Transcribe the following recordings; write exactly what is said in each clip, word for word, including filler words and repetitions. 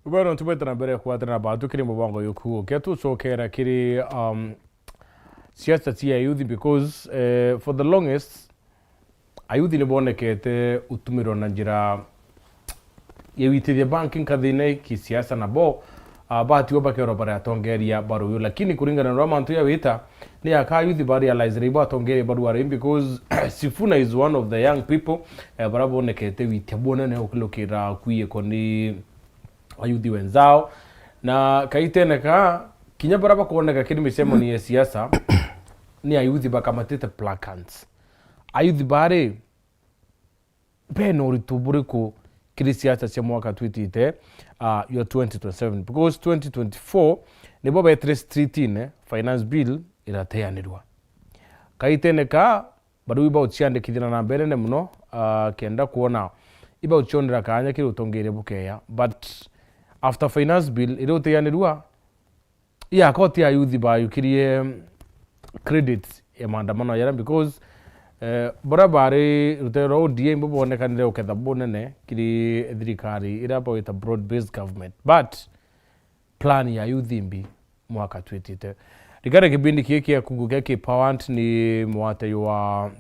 Bwana, tubwete na mbere kwatana na batu kiri mubango yuku. Ke tucokera kiri, um, siasa cia youth because, eh, for the longest, ayouth ni bonekete utumirwa na njira ya witithia banki nkathine kisiasa na bo, ah, batiwa bakerwa bari atongeria ba ruyu. Lakini kuringana na uria mantu yawita, ni aka ayouth ba realize ibo atongeria ba ruyu because Sifuna is one of the young people, eh, bara bonekete witia bunene ukilukira kwiiko ni ayouth wenzao. Na kaitene ka, kinya bara bakwoneka kiri micemoni ya siasa, ni ayouth bakamatite placards. Ayouth bari bena uritu buriku kiri siasa cia mwaka twitite, ah, jwa twenty twenty-seven? Because twenty twenty-four nibo betire streetine, finance bill irateanirwa. Kaitene ka, bari iba uciandikithia na namba inene muno, ah, kenda kwona iba ucionera kanya kiri utongeria bukeya. But after finance bill iri uteanirwa, iyakoti ayouth bayukirie credit ya maandamano yara because, eh, bara bari rutere rwa O D M bo bonekanire uketha bunene kiri thirikari ira bawita broad based government. But plan ya youth imbi mwaka twitite. Rikare kibindi kiki kia kugu kia ki powered ni mwate wa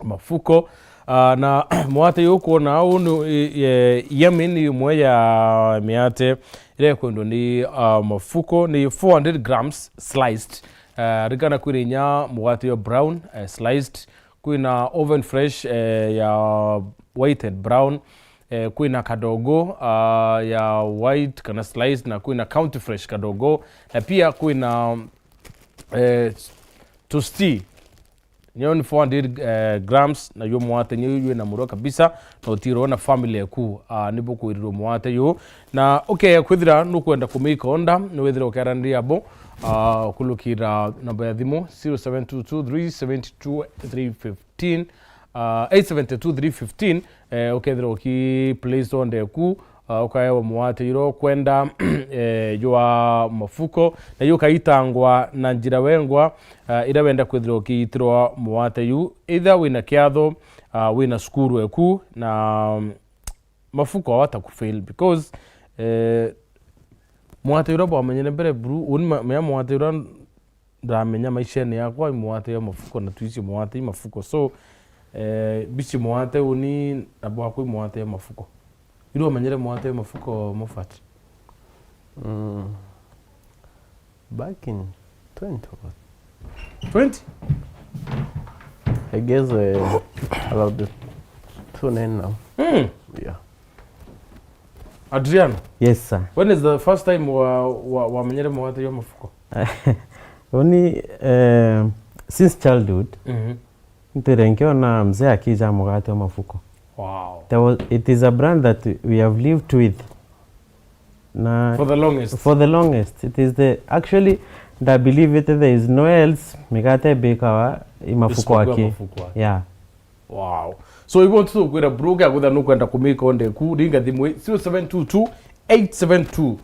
Mafuko. Ah, na mwate yu kwona au ni, eh, Yamin ni umwe ya miate iria ikwendwa ni, ah, Mafuko, ni four hundred grams sliced. Ah, rikana kwina inya mugate yo brown, eh, sliced, kwina oven fresh, eh, ya white and brown, eh, kwina kadogo, ah, ya white kana sliced, na kwina county fresh kadogo, na pia kwina, eh, tosti. Nyo ni four hundred, eh, grams, na yo mwate nyo yu na muro kabisa, na utiro na family eku, ah, ni bukwirirwo mwate yu. Na ukeya kwithira nukwenda kumika onda, ni withira ukearaniria abo, ah, kulukira namba ya thimu zero seven two two three seven two three fifteen, ah, eight seven two three fifteen, eh, ukethira uki Play Store ndeku, ah, ukaewa mwate iro kwenda, eh, jwa Mafuko, na yo kaitangwa na njira wengwa, ah, ira wenda kwithirwa ukiitirwa mwate yu, either wina kiatho, ah, wina cukuru eku, na, mm, Mafuko awata kufail because, eh, mwate ura bwamenyere mbere buru, uni ma-, mea mwate ura ndamenya maishene yakwa, i mwate ya Mafuko na twisi mwate i Mafuko. So, eh, bisi mwate uni na bwakwa i mwate ya Mafuko. Iru umenyere mwate ya Mafuko, Mofat? Mm. Back in twenty or twenty? I guess, uh, about the two nine now. Mm. Yeah. Adriano, yes, sir. When is the first time wa, wa, wamenyere mugate jwa Mafuko? Uni, eh, since childhood, mhm, ntire nkiona mzee akija mugate wa Mafuko. Wow. There was, it is a brand that we have lived with. Na for the longest. For the longest. It is the, actually, I believe it, there is no else migate bikawa i Mafuko. Isipokuwa aki. Mafuko aki. Yeah. Wow. So, ibo ntukwira bro, ke akwithira nukwenda kumika onde ku, ringa thimu ii, zero seven two two eight seven two,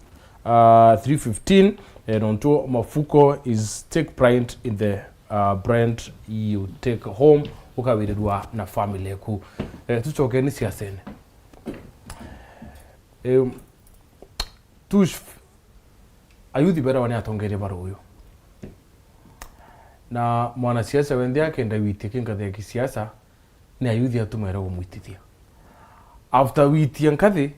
uh, three fifteen, eh, nontu Mafuko is take pride in the, uh, brand you take home, ukawirirwa na family eku. Eh, tucokeni siasene. Em, Tush, ayuthi berawa ni atongeria ba ruyu. Na mwanasiasa wenthe akenda gwitia kinkathi ya kisiasa, ni ayuthi atumwere gumwitithia. After gwitia nkathi,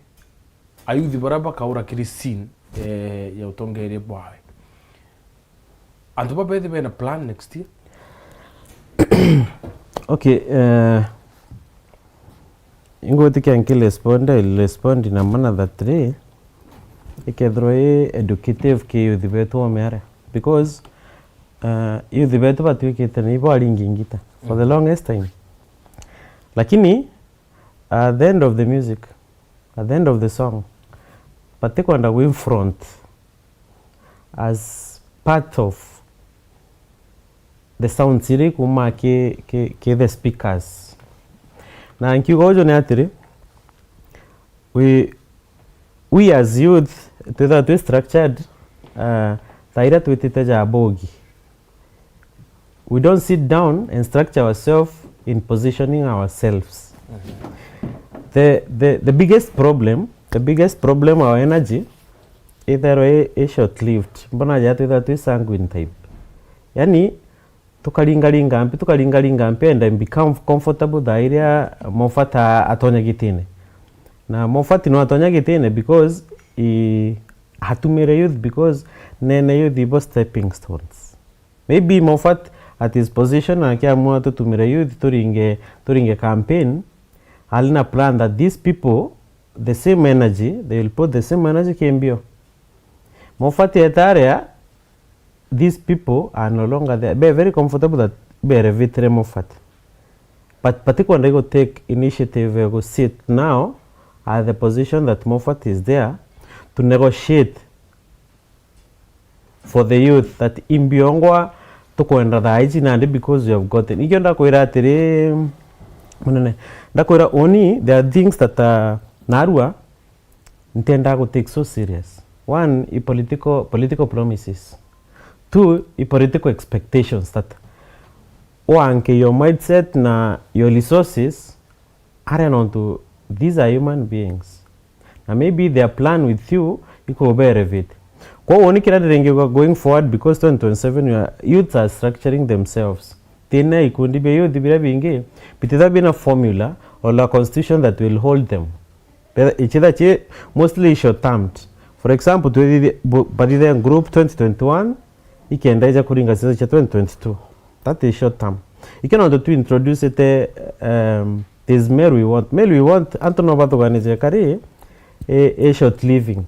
ayuthi bara bakaura kiri scene, eh, ya utongeria bwawe. Antu ba bethi bena plan next year? Okay, eh, ingwitikia nki respond, respond na mana that day, ikethirwa i educative ki youth betu o miare. Because, eh, youth betu batwikite ni ibo aringi ngita for the longest time. Lakini, at the end of the music, at the end of the song, batikwenda gwifront as part of the sounds iri kuma ki, ki, ki the speakers. Na nkiuga uju ni atiri, we, we as youth, twithagwa twi structured, uh, ta iria twitite ja bogi. We don't sit down and structure ourselves in positioning ourselves. The, the, the biggest problem, the biggest problem our energy Itherwe i, i short lived. Mbona ja twithirwa twi sanguine type. Yani, tukaringaringa mpi, tukaringaringa mpi, and then become comfortable thaa iria Moffat a-, atonya gitine. Na Moffat no atonya gitine because i, atumire youth, because nene youth ibo stepping stones. Maybe Moffat at his position akiamua tutumire youth turinge, turinge campaign, ali na plan that these people, the same energy, they will put the same energy kimbio. Moffat etaria, these people are no longer there. Be very comfortable that be elevate Moffat. But particularly go take initiative ya go sit now at the position that Moffat is there to negotiate for the youth that imbiongwa tukwenda thaa iji nandi because we have gotten. Ikio ndakwira atiri, munene, ndakwira uni, there are things that, uh, narua ntenda go take so serious. One, i political, political promises. Two, i political expectations that wanke your mindset na your resources aria nontu these are human beings. Na maybe their plan with you iko be elevate. Kwa hiyo ni kira ndiringiuga going forward, because twenty twenty-seven your youths are structuring themselves. Tena ikundi bia youth biria bingi, bititha bina formula or a constitution that will hold them. Ichitha chi mostly short term. For example, twithi-, bu-, bathithe group twenty twenty-one, ikenda ija kuringa siasa cia twenty twenty-two. That is short term. Ikio nontu tu introduce te, um, this Meru we want. Meru we want, antu no bathuganije kari, e, e short living.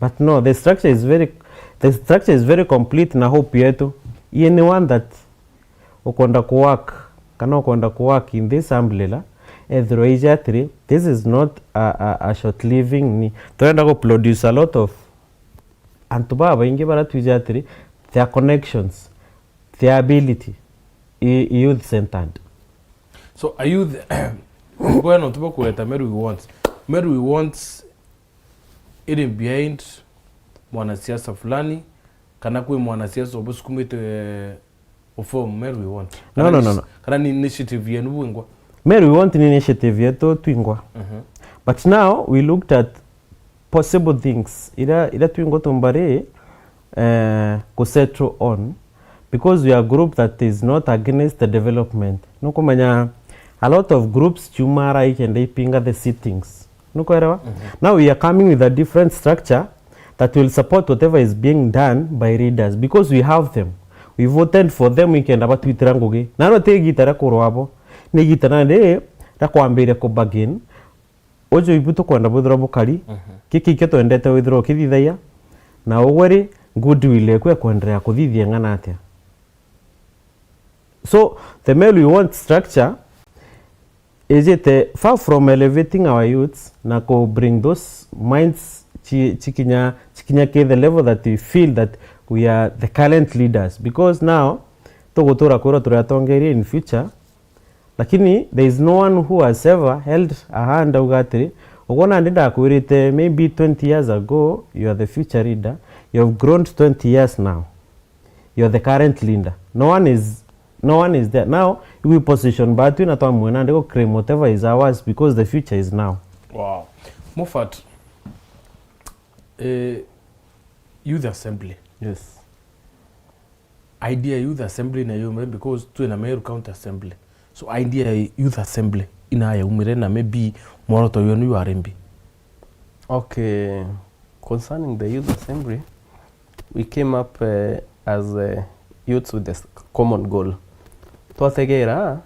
But no, the structure is very, the structure is very complete na hope yetu. Anyone that ukwenda ku work, kana ukwenda ku work in this umbrella, ethirwa ija atiri, this is not a, a, a short living ni. Turenda ku produce a lot of antu babaingi bara twija atiri, their connections, their ability, i, i youth centered. So a youth, bwana, tuba kuweta Meru we want. Meru we want iri behind mwanasiasa fulani, kana kwi mwanasiasa ubusukumite, eh, uform Meru we want? No, kana no, ni no, no. Kana ni initiative yenu bwingwa? Meru we want ni initiative yetu twingwa. Mhm. But now we looked at possible things ira, ira twingwa tumbari, eh, ku settle on, because we are a group that is not against the development. Nukumenya a lot of groups ciumara ikenda ipinga the sittings. Nukwelewa? Mhm. Now we are coming with a different structure that will support whatever is being done by leaders, because we have them. We voted for them ikenda batwitira ngugi. Na no ti igita ria kurwa abo. Ni igita nandi ria kwambiria ku bargain. Uju ibu tukwenda bwithirwa bukari. Mhm. Giki ikio twendete withirwa ukithithagia. Na ugwe ri, goodwill eku ekwenderea kuthithia ng'ana atia? So, the Meru we want structure ijite far from elevating our youths na ku bring those minds chi-, chikinya, chikinya ki the level that we feel that we are the current leaders. Because now, tugutura kwirwa turi atongeria in future, lakini there is no one who has ever held a hand auga atiri, ugwe nandi ndakwirite maybe twenty years ago, you are the future leader, you have grown to twenty years now. You're the current leader. No one is, no one is there. Now, we position batwi na twamwena nandi go claim whatever is ours because the future is now. Wow. Moffat, eh, Youth Assembly. Yes. Idea ya Youth Assembly na yumire because twina Meru County Assembly. So idea ya Youth Assembly ina yaumire na maybe mworoto wenu you are mbi. Okay. Concerning the Youth Assembly, we came up, eh, as, eh, youths with a s-, common goal. Twategera,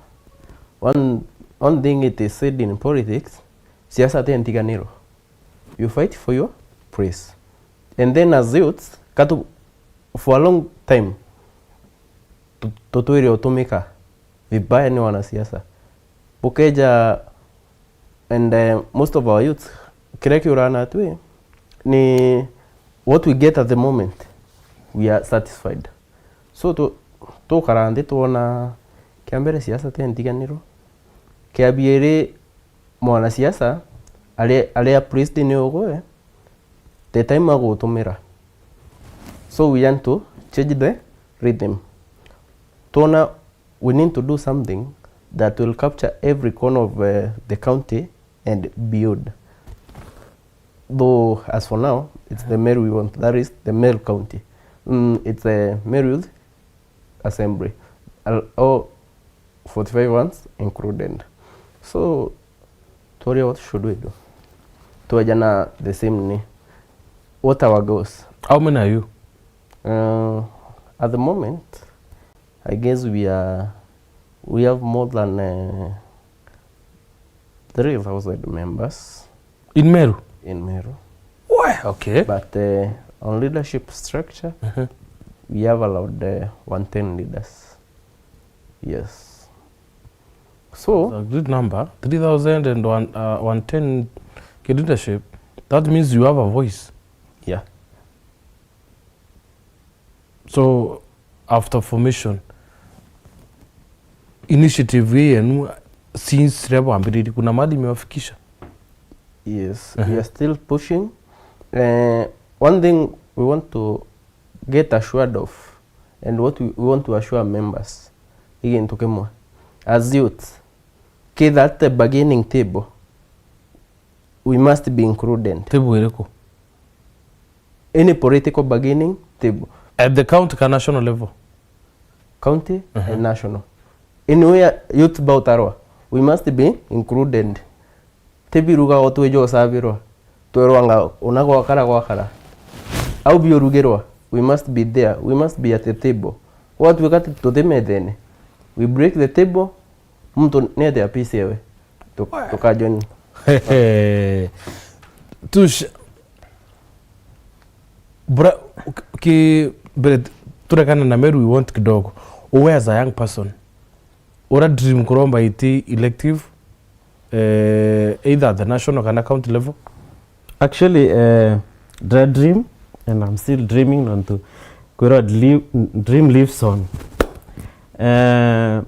one, one thing it is said in politics, siasa ti ntiganiro. You fight for your place. And then as youths, katu, for a long time, tu-, tutwire utumika vibaya ni wanasiasa. Bukeja, and, eh, most of our youths, kiria kiuraga natwi ni what we get at the moment, we are satisfied. So, tu-, tukara nthi twona, kia mbere siasa ti ntiganiro, kia biiri mwanasiasa ari, ari a priest ni ugwe, the time agutumira. So we want to change the rhythm. Twona we need to do something that will capture every corner of, eh, the county and beyond. Though, as for now, it's the Meru we want, that is the Meru County. Mm, it's the Meru Youth Assembly. Al-, all forty-five ones included. So, tworia, what should we do? Tweja na the same ni. What our goals? How many are you? Uh, at the moment, I guess we are, we have more than, uh, three thousand members. In Meru? In Meru. Why? Okay. But, uh, on leadership structure, we have around, uh, one ten leaders. Yes. So, it's a good number. Three thousand and one, uh, one ten ki leadership. That means you have a voice. Yeah. So, after formation, initiative hii yenu, since riria bwambiririe, kuna mahali imewafikisha? Yes, we are still pushing. Eh, one thing we want to get assured of, and what we, we want to assure members, i gintu kimwe. As youth, kethira at the bargaining table, we must be included. Table iriku? Any political bargaining table. At the county ka national level? County and national. Anywhere youth bout arwa, we must be included. Ti biruga o twija usabirwa, twerwa nga una gwakara gwakara. Au biurugirwa, we must be there, we must be at the table. Gwatuika ati tuti methene, we break the table, muntu niete a piece ewe. Tu-, tukajoin. Tush, bra, ki, mbere turekane na Meru, we want kidogo. Uwe as a young person, ura dream kuromba iti elective, eh, either at the national kana county level? Actually, eh, ndira dream, and I'm still dreaming, nontu kwirwa dli-, dream lives on. Eh,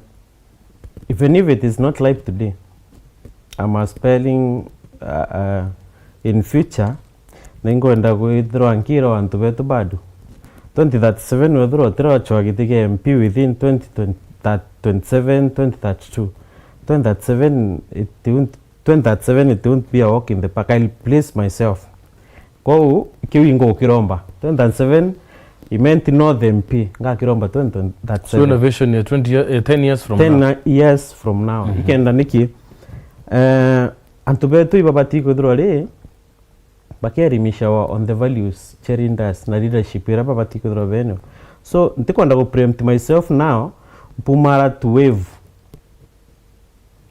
even if it is not live today, I'm aspiring, uh, uh, in future, na ingwenda kwithirwa nkirwa antu betu bado. Twenty thirty-seven wethirwa utiracwa giti kia M P within twenty twenty, twenty-seven, twenty thirty-two. Twenty thirty-seven, it won't, twenty thirty-seven, it won't be a walk in the park. I'll place myself. Kwou, kiu ingukiromba. Twenty thirty-seven, Imenti North M P, ngakiromba twenty thirty-seven. So, innovation ya twenty year, eh, ten years from now. Ten years from now. Ikenda niki? Eh, antu betu ibabati kwithirwa ri, bakeelimishawa on the values cia leaders na leadership iria babati kwithirwa benayo. So, ntikwenda ku preempt myself now, mpumara to wave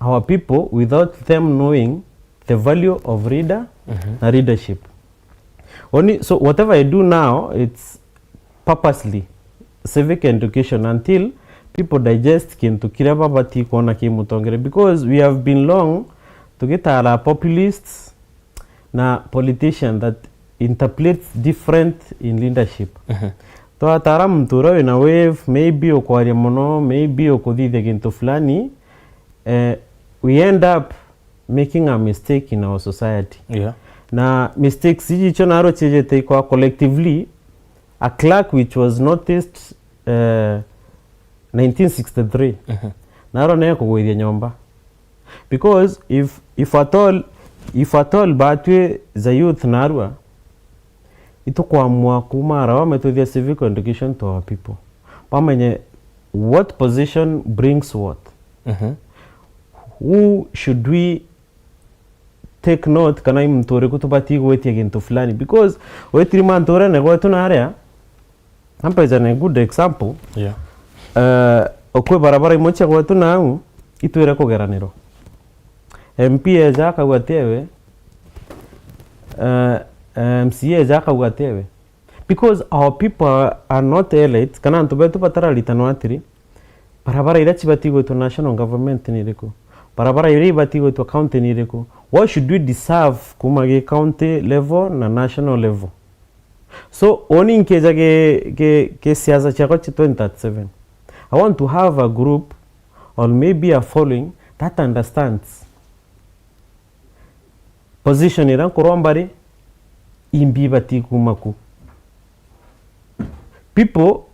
our people without them knowing the value of leader na leadership. Only, so whatever I do now, it's purposely civic education until people digest kintu kiria babati kwona ki mutongere, because we have been long tugitara populists na politician that interprets different in leadership. Twatara muntu uria wina wave, maybe ukwaria muno, maybe ukuthithia gintu fulani, eh, we end up making a mistake in our society. Yeah. Na mistakes iji icio naro ciejete ikwa collectively, a clerk which was noticed, eh, nineteen sixty-three, naro nayo kugwithia nyomba. Because if, if at all, if at all batwi the youth narua, itukwamua kuma ara wame twithia civic education to our people. Bamenye what position brings what. Who should we take note kana i muntu uriku tubati gwitia gintu fulani? Because witiri manturene gwetu naria, ampejane good example. Yeah. Eh, okwi barabara imwe cia gwetu nau, itwire kugeranirwa. M P eja akauga ti ewe, eh, M C A eja akauga ti ewe. Because our people are, are not elite, kana antu betu batararitanwa atiri, barabara iria cibati gwitwa national government ni iriku? Barabara iria ibati gwitwa county ni iriku? What should we deserve kuma gi county level na national level? So, uni nkija gi, gi, gi siasa ciakwa cia twenty thirty-seven, I want to have a group or maybe a following that understands position iria nkuromba ri, imbi ibati kuma ku. People,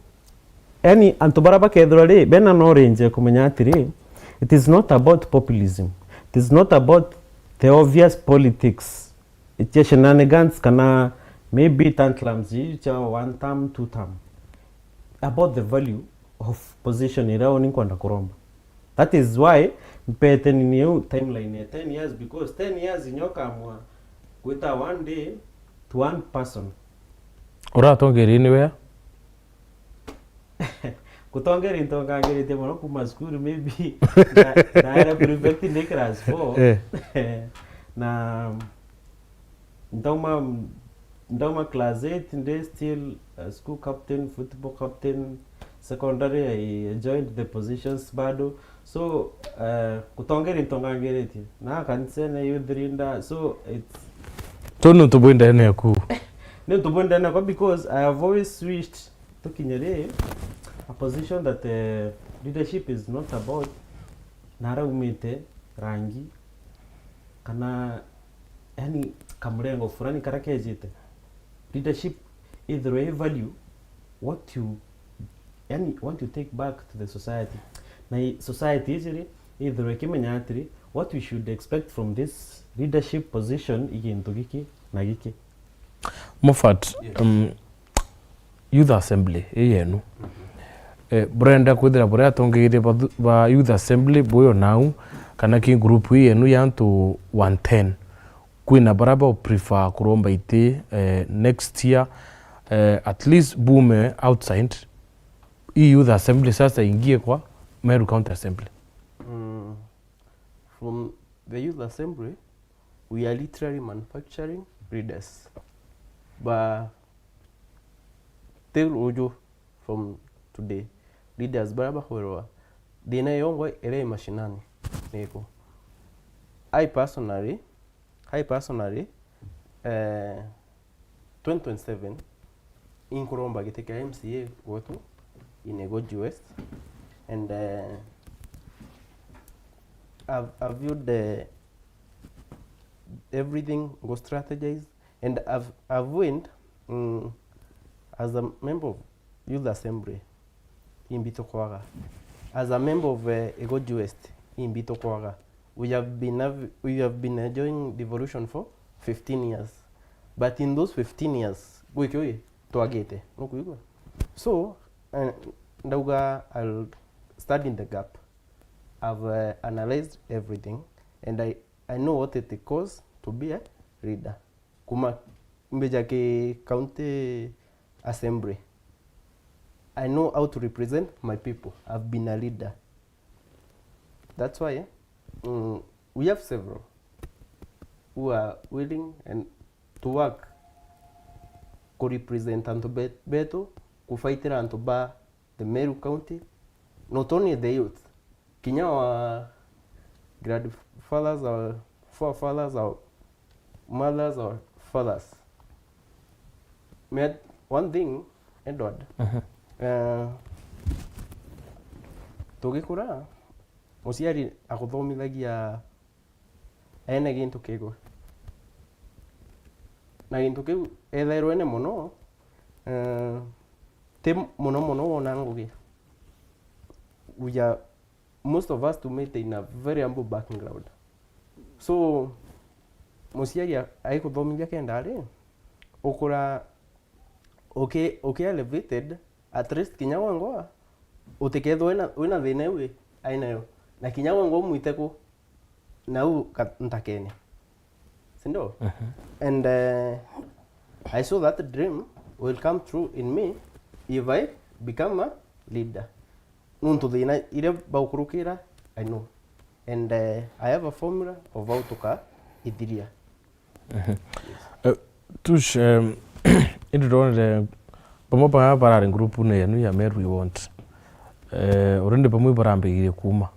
yani, antu baria bakethirwa ri, bena knowledge ya kumenya atiri, it is not about populism. It is not about the obvious politics. cia shenanigans kana maybe tantrums iu cia one term, two term, about the value of position iria uni nkwenda kuromba. That is why mpete nini iu timeline ya ten years, because ten years inyo kamwa gwita one day to one person. Uratongeria ni wea? Gutongeria ntongangiritie mono kuma school, maybe nda- ndaera prefect ndi class four. Eh. Na ndauma ndauma class eight ndi still uh, school captain, football captain. Secondary, I joined the positions bado. So uh, gutongeria ntongangiritie na kanisene, youth leader. So it's Tu ni untu bwi ndene yaku. Ni untu bwi ndene yakwa because I have always wished tukinye ri a position that uh, leadership is not about nara umite, rangi, kana yani kamurengo fulani kara kejite. Leadership ithirwe i value what you, yani what you take back to the society, na i- society iji ri ithirwe ikimenya atiri what we should expect from this leadership position i gintu giki na giki. Moffat, um, Youth Assembly ii yenu, eh, burenda kwithira buria atongeeria ba, ba Youth Assembly buyo nau, kana ki group ii yenu ya antu one ten, kwina baria ba prefer kuromba iti eh, next year, eh, at least bume outside ii Youth Assembly sasa ingie kwa Meru County Assembly? Mm, from the Youth Assembly, we are literally manufacturing leaders. But till uju from today, leaders baria bakwirwa thina yongwa iria i mashinani niku. I personally, I personally, eh, twenty twenty-seven inkuromba giti kia M C A gwetu in Igoji West, and uh, I've, I've viewed the everything go strategize, and I've, I've went mm, as a member of Youth Assembly imbi tukwaga, as a member of uh, Igoji West imbi tukwaga. We have been have, we have been enjoying devolution for fifteen years, but in those fifteen years gwikio ii twagite, nukwigua? So uh, ndauga I'll stand in the gap. I've uh, analyzed everything and I, I know what it costs to be a leader. Kuma mbija ki county assembly, I know how to represent my people. I've been a leader. That's why mm, we have several who are willing and to work ku represent antu be- betu, kufaitira antu ba the Meru County, not only the youth, kinya our grandfathers, our forefathers, our mothers, our fathers. Me one thing, Edward, uh, tugikura, muciari akuthomithagia ene gintu kigwe, na gintu kiu ethairwe ene mono, uh, ti mono mono wona ngugi. We are, most of us tumite in a very humble background. So muciari a- agikuthomithia kenda ri, ukura uki, uki elevated, at least kinya wengwa utikethwe wina, wina thina iu ainayo, na kinya wengwa umwite ku nau ka- ntakene, sindio? And uh, I saw that dream will come true in me if I become a leader. Nuntu thina iria baukurukira, I know, and uh, I have a formula of how tuka ithiria. Eh, Tush, em, indi ndonere bamwe baa barari group-ini yenu ya Meru We Want. Eh, already bamwe barambigirie kuuma.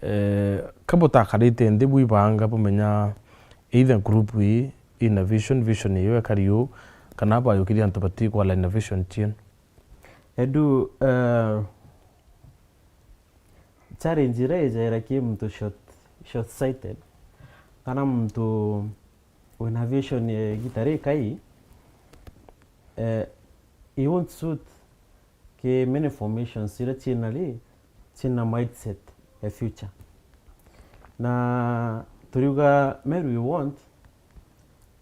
Eh, ka butakarite nthi bwibanga bumenya either group ii ina vision, vision iyo ekari uu, kana bayukiria antu batikwala ina vision cienu? Edu, eh, challenge iria ijaira ki muntu short, short sighted, kana muntu wina vision ya igita rikai, eh, he won't suit ki many formations iria ciina ri, ciina mindset ya future. Na turiuga Meru We Want,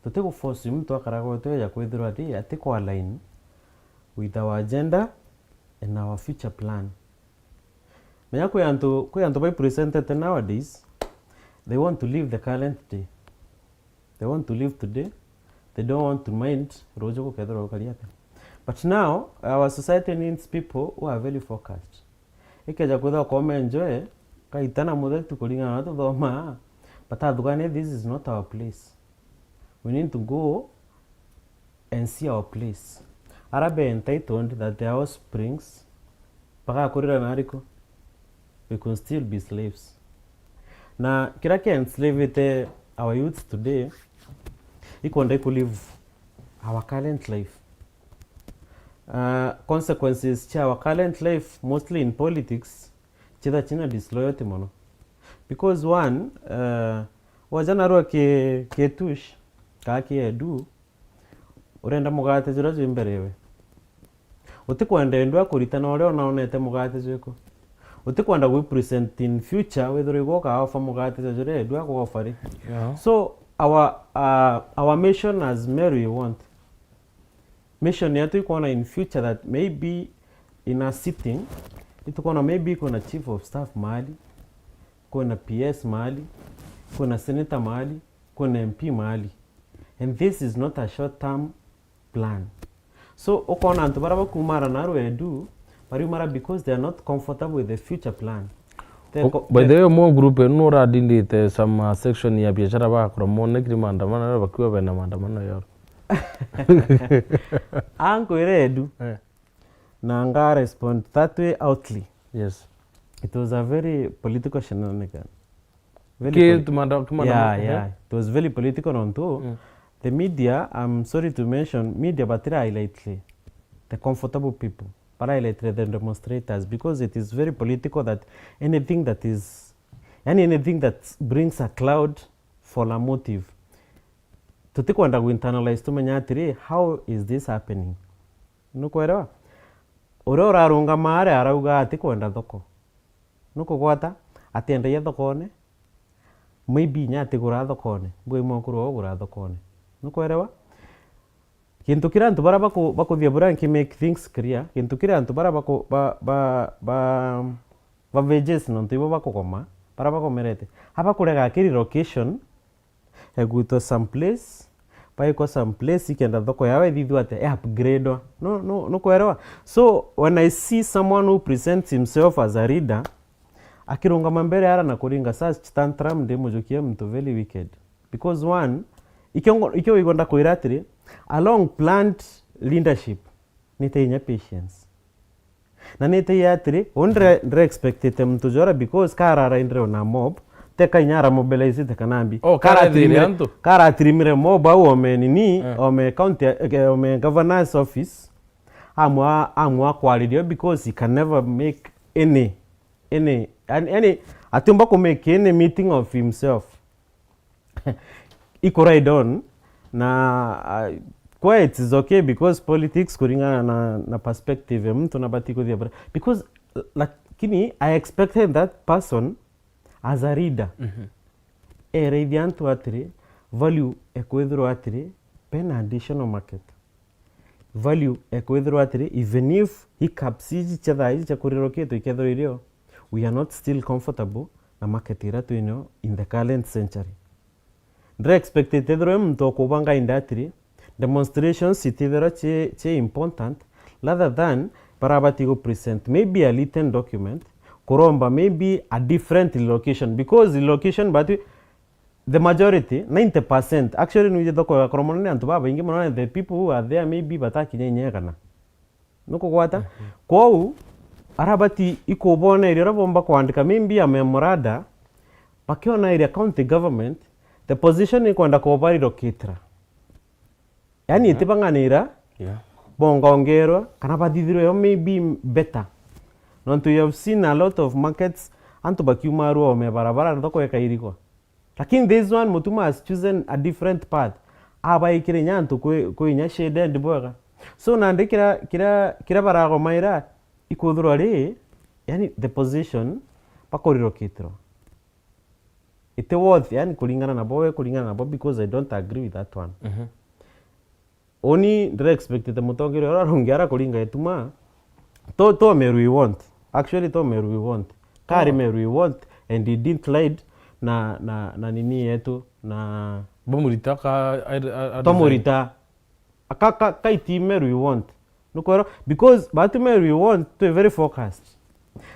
Tuti guforce muntu akara gwetu eja kwithirwa ati, ati ku align with our agenda and our future plan. Menya kwi antu, kwi antu bai presented nowadays, they want to live the current day. They want to live today. They don't want to mind ruju gukethirwa gukari atia. But now, our society needs people who are very focused. Ikeja kwithirwa ukome enjoy, kaita na muthetu kuringana na tuthoma, but athugane, this is not our place. We need to go and see our place. Ara be entitled that their offsprings bagakurira na ariku, we can still be slaves. Na kira ki enslavete our youths today, ikwenda iku live our current life. Uh, consequences cia our current life, mostly in politics, chitha china disloyalty mono. Because one, uh, waja narua ki, ki tush, kaa ki edu, urenda mugate juria jwi mbere iwe. Utikwenda endu akuritana uria unaonete mugate jwiku. Utikwenda gwi present in future withirwe igwe ukaofa mugate ja juria endu akuofa ri. Yeah. So our, uh, our mission as Meru, we want mission yetu ikwona in future that maybe in a sitting, itukwona maybe kuna chief of staff mahali, kuna P S mahali, kuna senator mahali, kuna M P mahali. And this is not a short term plan. So, ukona antu baria bakumara na rwendu, bariumara because they are not comfortable with the future plan. They O-, co-, by the way, mo group enu nuradindite some, uh, section ya biashara bagakora mone kiri maandamano, bakiwa bena maandamano yoro. Ankwire edu. Eh. Na nga respond that way outly. Yes. It was a very political shenanigan. Very Ki poli-, tumanda-, tumanda-, yeah, mhm. Yeah. It was very political nontu, mm, the media, I'm sorry to mention, media batira highlight the comfortable people. Bara highlight the demonstrators because it is very political that anything that is, yani anything that brings a cloud for a motive. Tutikwenda ku internalize tumenya atiri, how is this happening? Nukwerewa? Uria urarungama aria arauga atikwenda thoko. Nukugwata? Atiendagia thokone. Maybe inya atigura thokone. Mbui mwankuru wao ugura thokone. Nukwerewa? Gintu kiria antu baria baku-, bakuthia buria nki make things clear, gintu kiria antu baria baku-, ba, ba, ba, ba veges nontu ibo bakugoma, baria bagomerete. Abakurega akiri location, egwitwa some place, baikwa some place ikenda thoko yao ithithua ati e upgradewa. No, no, nukwerewa? So, when I see someone who presents himself as a leader, akirungama mbere ara na kuringa such tantrum, ndimujukia muntu very wicked. Because one, ikio ngo-, ikio wigua ndakwira atiri, a long planned leadership, nite inya patience. Na nite ya atiri, u ndire, ndire expectite muntu jora because kararaindire ona mob, teka inya ara mobilizite kana mbi. Oh, karatirimire, karatirimire antu? Karatirimire mob au ome nini, eh, ome county, eh, ome governor's office, amwa, amwa kwaririo because he can never make any, any, yani, yani, atiumba ku make any meeting of himself. Iko ride on na, uh, kwa it's okay because politics kuringana na, na perspective ya mtu na bati kuthia bra-, because, lakini I expected that person as a leader, mhm, eraithia antu atiri, value ekwithirwa atiri, pena additional market. Value ekwithirwa atiri, even if hiccups iji cia thaa iji cia kurirwa kitu ikethirwa irio, we are not still comfortable na market iria twinio in the current century. Ndire expect itethirwe muntu okubanga industry, demonstrations itithirwa ci, ci important, rather than barabati gu present maybe a written document, kuromba maybe a different relocation, because relocation batu the majority, ninety percent, actually, nwiji thoko igakorwa mono ni antu babaingi mono, and the people who are there maybe batakinya inya igana. Nukugwata? Mhm. Kwou, arabati ikuboneria uria bomba kwandika maybe a memoranda, bakiona iria county government, the position ikwenda kubarirokitira. Yani, mhm, itibang'anira, yeah, bongongerwa, kana bathithirwe yo maybe better. Nontu you have seen a lot of markets, antu bakiumarua ome barabara, thoko ikairigwa. Lakini this one, Mutuma has chosen a different path. Abaikire inya antu kwi, kwi inya shaded bwega. So, nandi kira, kira, kira baragomaira, ikuthirwa ri, yani, the position, bakurirokitiro. iti worth, yani, kuringana na bo we, kuringana na bo, because I don't agree with that one. Mhm. Uni ndira expectete mutongeria uria urungi ara kuringa ituma. To, to Meru we want. Actually, to Meru we want. Kari Oh. Meru we want, and he didn't lied na, na, na nini yetu, na Bamurita ka, a, a, a Tomurita. Ka, ka, ka iti Meru we want. Nukwero, because batu Meru we want, twi very focused.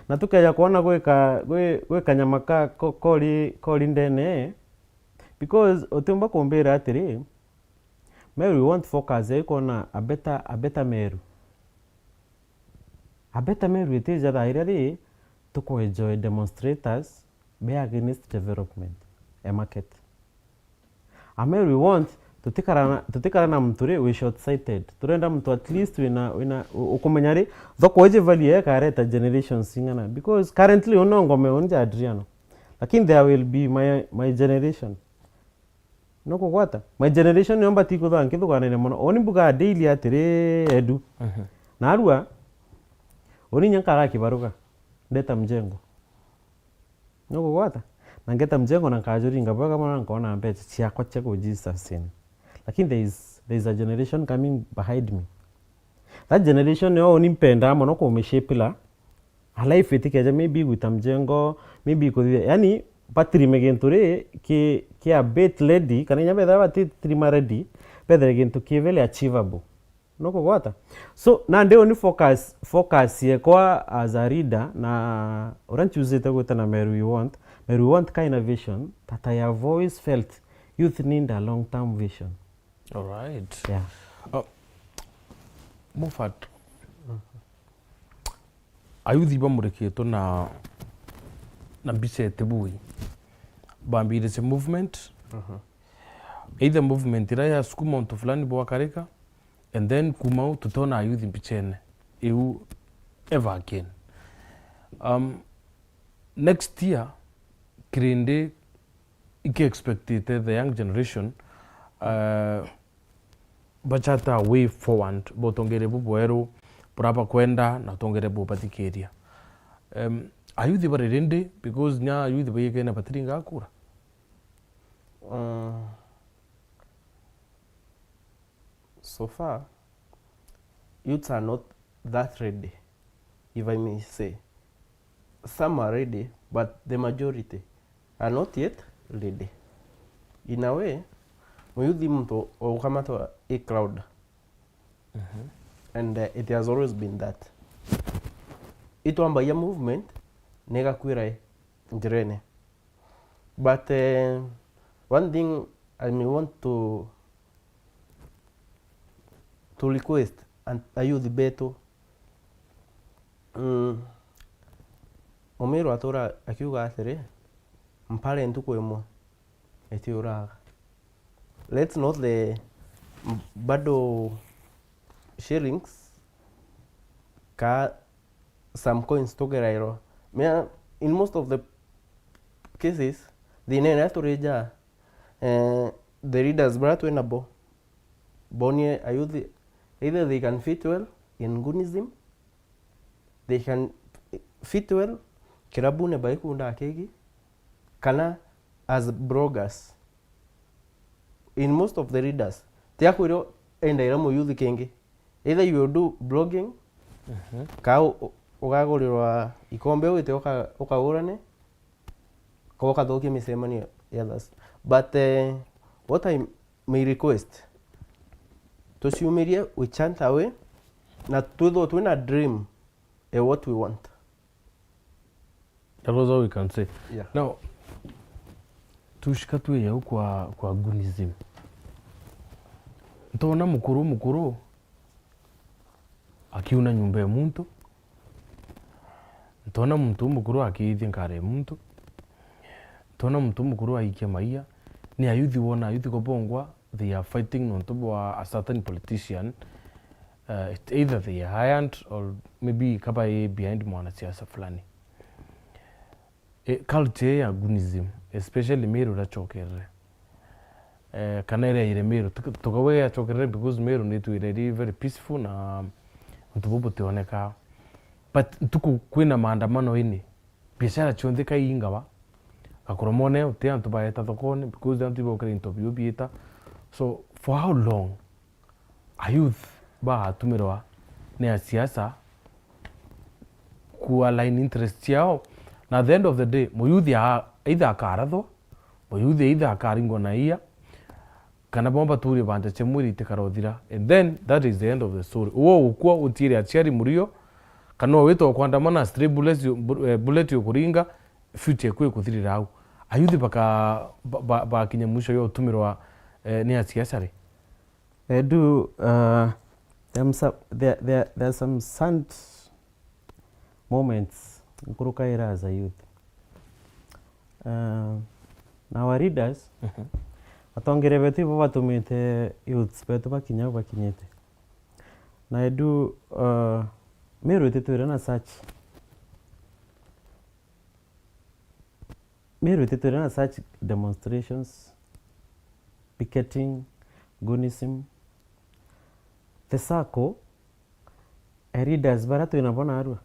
Na tukeja kwona gwika, gwi-, gwi kanyama ka, ko-, kori, kori ndene, because utiumba kumbira atiri, Meru we want focus ya kwona a better, a better Meru. A better Meru itija thaa iria ri, tuku enjoy demonstrators be against development e market. A Meru we want, tutikara na, tutikara na muntu ri, we short sighted. Turenda muntu at least wina, wina, u-, ukumenya ri, thoko iji value ikareta generations ing'ana. Because currently uno ngome unja Adriano. Lakini there will be my, my generation. Nukugwata? My generation niyo mbati kuthaa nkithuganaine mono. Uni mbugaa daily atiri, Edu. Mhm. Narua, uni nya nkaga kibaruga. Ndeta mjengo. Nukugwata? Na ngeta mjengo na nkajuringa bwega mono na nkona mbecha ciakwa cia kujisustain. Lakini there is, there is a generation coming behind me. That generation niyo uni mpendaa mono kumishape la a life itikeja, maybe gwita mjengo, maybe kuthithia, yani, batirime gintu ri ki, ki a bit ready, kana inya bethira batitirima ready, bethere gintu ki very achievable. Nukugwata? So, nandi uni focus, focus yekwa as a leader, na uria nchusite gwita na Meru we want, Meru we want ka ina vision that I have always felt youth need a long term vision. All right. Yeah. Uh, Moffat, ayuthi bamurikitwe na, na mbica iti bui. Bambiritie movement. Mhm. Either movement iria yasukuma untu fulani bwakarika, and then kuma u tutona ayuthi mbicene iu ever again. Um, next year, kirindi iki expectite the young generation, uh, bachata a way forward, botongere bubweru, buraba kwenda, na tongere bubathikiria. Um, ayuthi bari rindi, because nya ayuthi baigene batiringa kura. Uh, so far, youths are not that ready, if I may say. Some are ready, but the majority are not yet ready. In a way, muyuthi muntu ukamatwa i crowd. Mhm. And, uh, it has always been that. Itwambagia movement, negakwira i njirene. But, uh, one thing I may want to, to request and ayuthi betu, mm, Mumiru atura akiuga atiri, mpara ntuku imwe itiuraga. Let's not the bado shillings ka some coins tugerairwa. Mea, in most of the cases, thina iria turija, eh, the leaders bara twina bo, bonie ayuthi, either they can fit well in goonism, they can fit well kirabune baikunda keki, kana as bloggers. In most of the leaders, tiakwirwo endaira muyuthi kingi. Either you will do blogging, mhm, ka u-, u-, ugagurirwa ikombe wite uka-, ukagurane, ka ukathukia micemanio ya others. But, eh, what I may request, tuciumirie, we chant away, na twithwo twina dream e what we want. That was all we can say. Yeah. Now, tushika twiyeu kwa, kwa goonism. Ntona mukuru, mukuru akiuna nyumba ya muntu. Ntona muntu mukuru akiithia nkara ya muntu. Ntona muntu mukuru aikia maia. Ni ayuthi wona, ayuthi kobongwa, they are fighting nontu bwa a certain politician. Uh, it, either they are hired or maybe kaba i behind mwanasiasa fulani. E, culture ya goonism, especially Meru irachokerere. Eh, kana iria iri Meru, tuk-, tukauga yachokerere because Meru nitwire iri very peaceful na untu bubu butionekaa. But ntuku kwina maandamano ini, biashara cionthe ka iingaba, Gakuromone uti antu baeta thokone because antu ibokira into biu biita. So for how long a youth bagatumirwa ni a siasa ku align interest ciao? Na at the end of the day, muyuthi a-, either akarathwa, muyuthi either akaringwa na ia, kana bo baturie banja cia mwiri itikara uthira. And then that is the end of the story. Uwe ugukua utiire aciari murio, kana witwa kwandamana stray bullet, bu-, eh, bullet ukuringa, future eku ikuthirira au. Ayuthi baka-, ba-, ba-, bakinya mwisho ya utumirwa, eh, ni asiasa ri? Edu, uh, there are some, there, there, there are some sad moments nkurukaira as a youth. Uh, na our leaders, Mhm. atongeria betu ibo batumite youths betu bakinya au bakinyite. Na edu, uh, Meru ititwire na such. Meru ititwire na such demonstrations, picketing, goonism. The circle, eh, leaders baria twina bo narua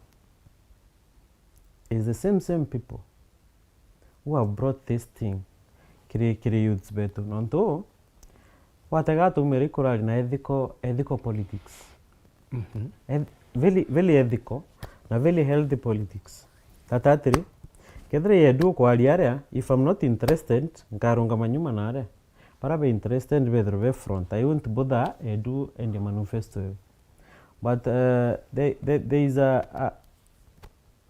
is the same, same people who have brought this thing kiri, kiri youths betu. Nontu watega atumire ikurari na ethical, ethical politics. Mhm. Eth-, very, very ethical na very healthy politics. Tata atiri, kethira yedu ukwaria aria, if I'm not interested, nkarungama nyuma na aria. Bara be interested bethirwe be front. I won't bother edu and the manifesto. But, uh, there, there, there is a,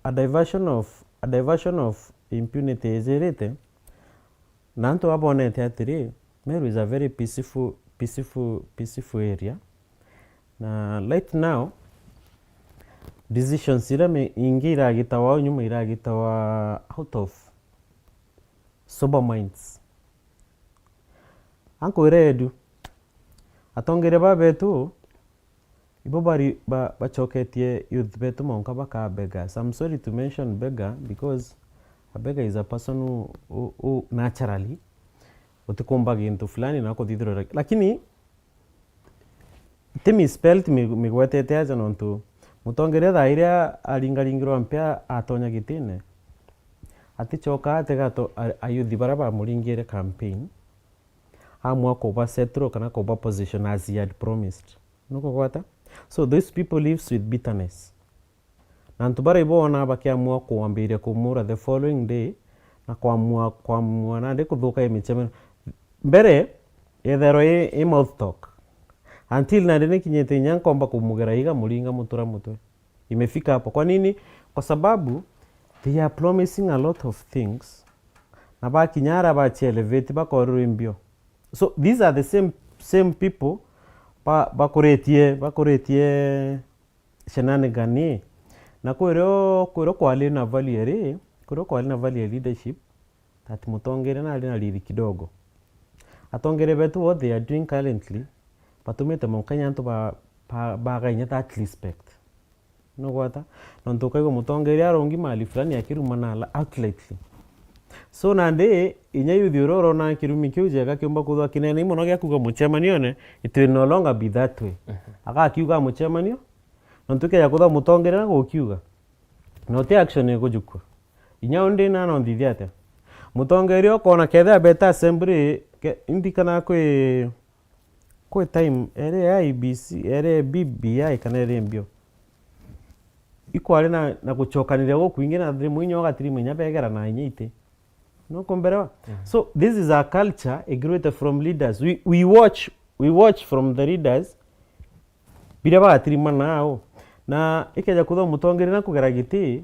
a, a diversion of, a diversion of impunity ijirite, na antu babonete atiri, Meru is a very peaceful, peaceful, peaceful area. Na right now, decisions iria mi-, ingi iragitawa au nyuma iragitawa out of sober minds. Ankwire edu, atongeria ba betu, ibo bari ba-, bacoketie youth betu monka baka beggars. I'm sorry to mention beggar because a beggar is a person who, who, who naturally utikumba gintu fulani na kuthithirwa, lakini ti misspelled mi-, migwetete aja nontu mutongeria thaa iria aringaringirwa mpia atonya gitine, aticoka atega to-, a-, ayuthi baria bamuringire campaign, amua kuba settle kana kuba position as he had promised. Nukugwata? So those people lives with bitterness. Na antu baria ibona bakiamua kwambiria kumura the following day, na kwamua, kwamua nandi kuthuka i micemanio. Mbere, yethairwa i, i mouth talk. Until nandi nikinyite inya nkomba kumugera iga muringa mutura mutwe. Imefika hapo. Kwa nini? Kwa sababu they are promising a lot of things. Na bakinya ara baci elevate bakorirwa imbio. So these are the same, same people ba-, bakuritie, bakuritie shenanigans. Na kwirio, kwirio kwari na value eri, kwirio kwari na value ya leadership, that mutongeria nari na riri kidogo. Atongeria betu what they are doing currently, batumite mukanya antu ba-, ba-, baga inya that respect. Nugwata? Nontu ukaigua mutongeria arungi mali fulani akiruma na la-, outrightly. So nandi, inya yuthi uria urona kirumi kiu jega kiumba kuthwa kinene mono gia kuuga mucemanione, it will no longer be that way. Mhm. Agakiuga mucemanio, nontu ikeja kuthwa mutongeria na gukiuga. Na uti action ikujukua. Inya undi na no nthithia atia? Mutongeria ukona kethira beta assembly, ke-, indikana kwi Kwi time ere ya I E B C, ere B B I kana ere mbio. Ikwari na, na gucokaniria gukwingi na thimu inya ugatirimu inya begera na inya iti. Nukumberewa? Mhm. So this is a culture igirwite from leaders. We, we watch, we watch from the leaders. Biria bagatirima nao. Na ikeja kuthwa mutongeria na kugera giti,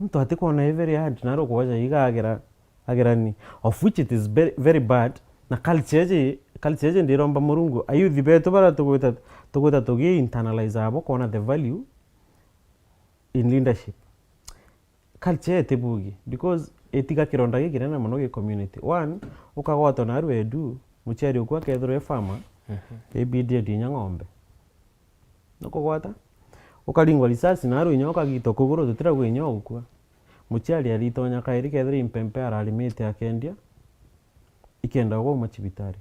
muntu atikwona i very hard, na rukwaja iga agera, agerani, of which it is very, very bad. Na culture iji, culture iji ndiromba Murungu, ayuthi betu bara tugwita, tugwita tugi internalize abo kwona the value in leadership. Culture itibugi, because itiga kironda gikinene mono gi community. One, ukagwatwa naru edu, muciari uku akethirwa e farmer, mhm, ibidi endie inya ng'ombe. Nukugwata? Ukaringwa risasi naru inya ukagitwa kuguru, tutiragwa inya ugukua. Muciari aritonya kairi kethira impempe ararimite akendia, ikenda gwauma cibitari.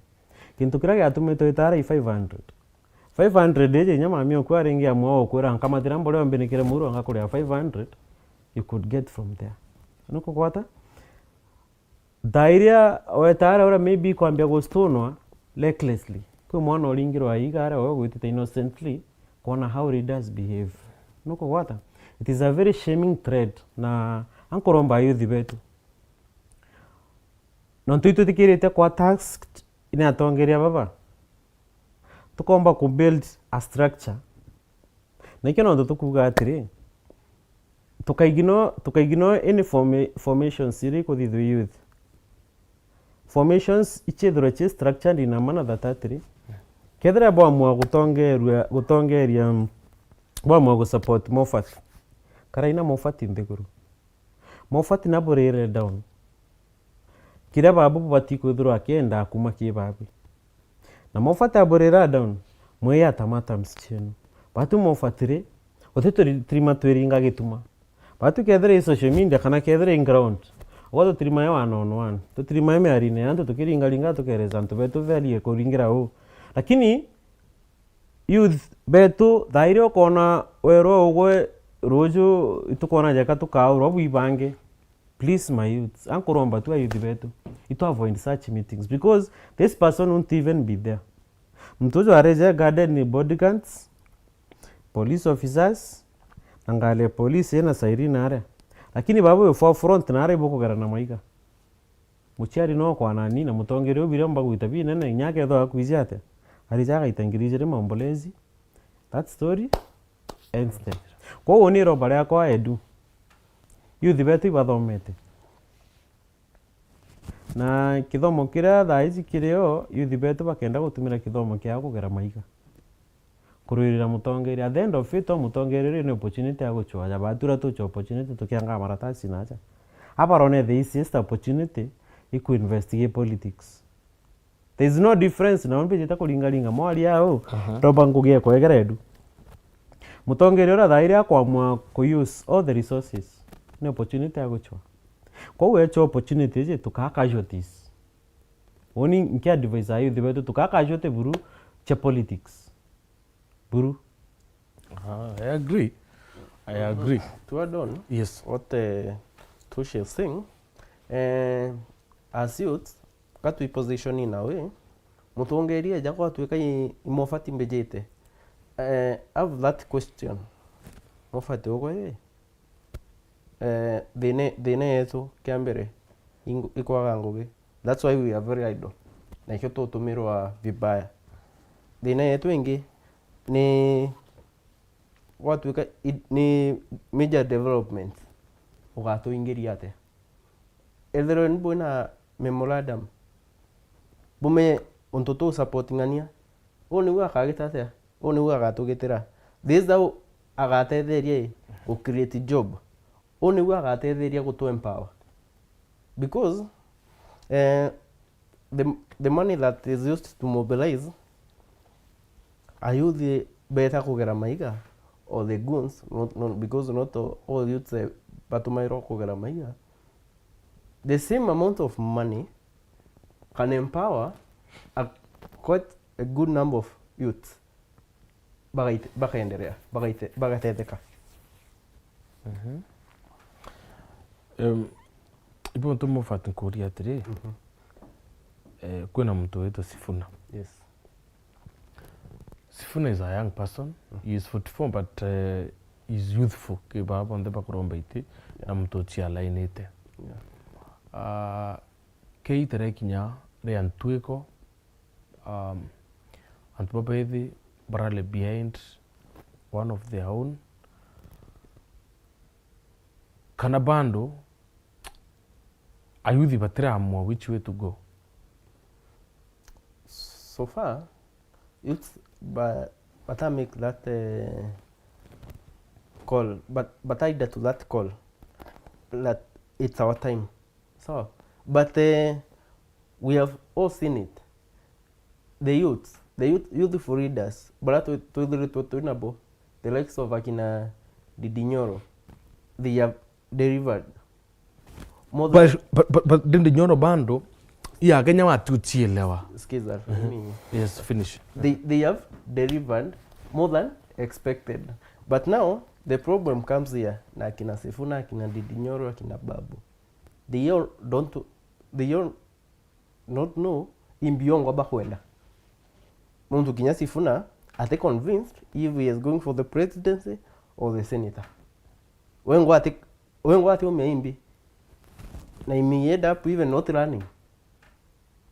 Kintu kiria giatumite witara i five hundred. Five hundred iji inya mami oku aringi amwe ukwira nkamatira mbore ombinikire muru anga kuria five hundred, you could get from there. Nukugwata? Thaa iria weta aria uria maybe kwambia gustonwa recklessly. Kwi mwana uringirwa aiga aria we gwitite innocently, kwona how leaders behave. Nukugwata? It is a very shaming threat, na ankuromba ayuthi betu. Nontu itwitikirite kwa tasked ni atongeria baba, tukomba ku build a structure. Na ikio nontu tukuuga atiri, tukaignore, tukaignore any forma-, formations iria ikuthithua youth. Formations ichithirwe chi structured in a manner that atiri, kethira bwamua gutongerua, gutongeria, bwamua gusupport Moffat, karai na Moffat nthiguru. Moffat naburire down. Kiria babu bubati kwithirwa akienda kuma ki babu. Na Moffat aburira down, mwiyata matams chienu. Batu Moffat ri, uti turi-, turima twiringa gituma. Batu kethira i social media kana kethira i ground, uga tutirima ya one on one. Tutirima ya miarine, antu tukiringaringa tukereza antu betu verie kuringira u. Lakini youth betu, thaa iria ukona werwa ugwe ruju, itukona jeka tukaurwa bwibange. Please, my youths, ankuromba tu ayuthi betu, itu avoid such meetings because this person won't even be there. Muntu uju areje guarded ni bodyguards, police officers, na ngari ya police ina siren aria. Lakini babo we forefront na aria ibukugera na maiga. Muciari no kwanani na mutongeria ubire mba gwita binene, inya akethwa akwiji atia? Arija agaita ngiri ijiri maombolezi. That story ends there. Kwou ni iromba riakwa edu. Youth betu ibathomete. Na kithomo kiria thaa ici kirio, youth betu bakenda gutumira kithomo kiao kugera maiga. Kurwirira mutongeria. At the end of it, o mutongeria uria ni opportunity ya guchwa. Ja batura tuchwa opportunity tukiangaa maratasi na aja. Abarone the easiest opportunity iku investigate politics. There is no difference, na mbijite kuringaringa mwari au, aha, ndomba ngugi ekwegera edu. Mutongeria uria thaa iria akwamua ku use all the resources, ni opportunity ya guchwa. Kwou echo opportunity iji tukaa casualties. Uni nki advise ayuthi betu, tukaa casualty buru cha politics. Buru. Ah, I agree. I agree. To add on, yes, what uh, Tushi is saying, uh, as youths, ka twi position in a way, mutongeria eja gwatuika i, i Moffat mbijite. Uh, I have that question. Moffat ugwe ri? Eh, thina, thina yetu kia mbere, ingu-, ikwaga ngugi. That's why we are very idle. Na ikio tutumirwa vibaya. Thina yetu ingi ni gwatuika i-, ni major development ugatuingiria atia? Ethirwa ni bwina memorandum, bume untu tu supporting'ania, uu niu akagita atia? Uu niu agatugitira. This how agatetheria i, gu create job. Uu niu agatetheria gutu empower. Because, eh, the, the money that is used to mobilize a youth beta kugera maiga, or the goons, not, not, because not all, all youths, eh, batumairwa kugera maiga. The same amount of money can empower a, quite a good number of youths. Bagaite-, bakaendelea, bagaite-, bagatetheka. Mhm. Em, ibo ntu Moffat nkuria atiri, mhm, eh, kwina muntu witwa Sifuna. Yes. Sifuna is a young person. Mm. He is forty-four, but, eh, he is youthful. Ki baa bonthe bakuromba iti, yeah, na muntu ucialainite. Yeah. Ah, kei terekinya ria ntwiko, um, antu babethi barale behind one of their own, kana bando ayuthi batiramua which way to go? So far, youth ba-, bata make that, eh, call, but, but I to that call that it's our time. So, but, eh, we have all seen it. The youths, the youth, youthful leaders, bara twi-, twithiritwe twi nabo, the likes of akina Ndindi Nyoro, they have delivered. More than... But, but, but, but Ndindi Nyoro bando, ya Kenya watu uchielewa. Skiza, mhm, mimi. Yes, finish. They, they have delivered more than expected. But now, the problem comes here, na akina Sifuna, akina Ndindi Nyoro, akina Babu. They all don't they all not know imbi yongwa bakwenda. Muntu kinya Sifuna ati convinced if he is going for the presidency or the senator. Wengwa ati, wengwa ati umia imbi. Na he may end up even not running